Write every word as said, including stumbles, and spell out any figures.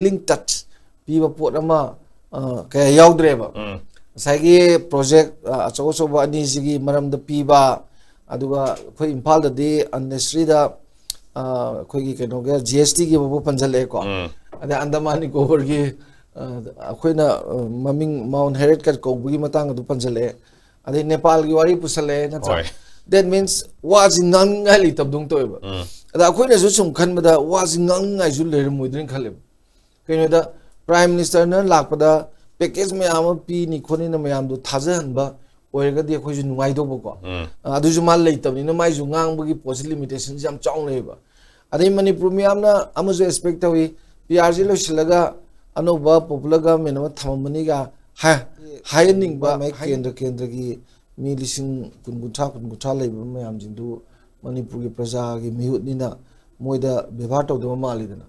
Finishing touch ꯄꯤꯕ ꯄꯣꯠ ꯑꯃ ꯑ, ꯀꯌꯥ ꯌꯥꯎꯗ꯭ꯔꯦꯕ꯫ ꯎꯝ. ꯉꯁꯥꯏꯒꯤ ꯄ꯭ꯔꯣꯖꯦꯛ ꯑ, ꯑꯆꯧ ꯑꯆꯧꯕ ꯑꯅꯤꯁꯤꯒꯤ ꯃꯔꯝꯗ ꯄꯤꯕ, ꯑꯗꯨꯒ ꯑꯩꯈꯣꯏ ꯏꯝꯐꯥꯜꯗꯗꯤ ꯑꯟꯅꯦꯁꯔꯤꯗ ꯑꯩꯈꯣꯏꯒꯤ ꯀꯩꯅꯣꯒ ꯖꯤ ꯑꯦꯁ ꯇꯤꯒꯤ ꯐꯥꯎꯕ ꯄꯟꯁꯤꯜꯂꯛꯑꯦꯀꯣ꯫ ꯎꯝ. ꯑꯗꯩ ꯑꯟꯗꯃꯥꯟ ꯅꯤꯀꯣꯕꯔꯒꯤ ꯑ, ꯑꯩꯈꯣꯏꯅ ꯑ, ꯃꯃꯤꯡ ꯃꯥꯎꯟ ꯍꯦꯔꯦꯠꯀ ꯀꯧꯕꯒꯤ ꯃꯇꯥꯡ ꯑꯗꯨ ꯄꯟꯁꯤꯜꯂꯛꯑꯦ꯫ ꯑꯗꯩ ꯅꯦꯄꯥꯜꯒꯤ ꯋꯥꯔꯤ ꯄꯨꯁꯜꯂꯛꯑꯦ, ꯅꯠꯇ꯭ꯔꯥ? ꯍꯣꯏ. That means ꯋꯥꯁꯤ ꯉꯥꯡꯅꯤꯡꯉꯥꯏ ꯂꯩꯇꯕꯗꯧꯅ ꯇꯧꯋꯦꯕ꯫ ꯎꯝ. ꯑꯗ ꯑꯩꯈꯣꯏꯅꯁꯨ ꯁꯨꯝ ꯈꯟꯕꯗ ꯋꯥꯁꯤ ꯉꯥꯡꯅꯤꯡꯉꯥꯏꯁꯨ ꯂꯩꯔꯝꯃꯣꯏꯗ꯭ꯔꯅ ꯈꯜꯂꯦꯕ꯫ ꯀꯩꯅꯣꯗ ꯄ꯭ꯔꯥꯏꯝ ꯃꯤꯅꯤꯁꯇꯔꯅ ꯂꯥꯛꯄꯗ ꯄꯦꯀꯦꯖ ꯃꯌꯥꯝ ꯑꯃ ꯄꯤꯅꯤ ꯈꯣꯠꯅꯤꯅ ꯃꯌꯥꯝꯗꯣ ꯊꯥꯖꯍꯟꯕ ꯑꯣꯏꯔꯒꯗꯤ ꯑꯩꯈꯣꯏꯁꯨ ꯅꯨꯡꯉꯥꯏꯗꯧꯕꯀꯣ꯫ ꯎꯝ. ꯑ, ꯑꯗꯨꯁꯨ ꯃꯥ ꯂꯩꯇꯕꯅꯤꯅ ꯃꯥꯏꯁꯨ ꯉꯥꯡꯕꯒꯤ ꯄꯣꯠꯁꯤ ꯂꯤꯃꯤꯇꯦꯁꯟꯁꯤ ꯌꯥꯝ ꯆꯥꯎꯅ ꯂꯩꯌꯦꯕ꯫ ꯑꯗꯩ ꯃꯅꯤꯄꯨꯔ ꯃꯤꯌꯥꯝꯅ ꯑꯃꯁꯨ ꯑꯦꯛꯁꯄꯦꯛ ꯇꯧꯏ, ꯄꯤ ꯑꯥꯔꯁꯤ ꯂꯣꯏꯁꯤꯜꯂꯒ ꯑꯅꯧꯕ ꯄꯣꯄꯨꯂꯔ ꯒꯚꯔꯟꯃꯦꯟ ꯑꯃ ꯊꯝꯃꯝꯃꯅꯤꯒ ꯍꯥꯏ-, ꯍꯥꯏꯍꯟꯅꯤꯡꯕ, ꯃꯥꯏ ꯍꯥꯏ- ꯀꯦꯟꯗ꯭ꯔ ꯀꯦꯟꯗ꯭ꯔꯒꯤ ꯃꯤ ꯂꯤꯁꯤꯡ ꯀꯨꯟ, ꯀꯨꯟꯊ꯭ꯔꯥ, ꯀꯨꯟ, ꯀꯨꯟꯊ꯭ꯔꯥ ꯂꯩꯕ ꯃꯌꯥꯝꯁꯤꯡꯗꯨ ꯃꯅꯤꯄꯨꯔꯒꯤ ꯄ꯭ꯔꯖꯥꯒꯤ ꯃꯤꯍꯨꯠꯅꯤꯅ ꯃꯣꯏꯗ ꯕꯦꯕꯥꯔ ꯇꯧꯗꯕ ꯃꯥꯜꯂꯤꯗꯅ꯫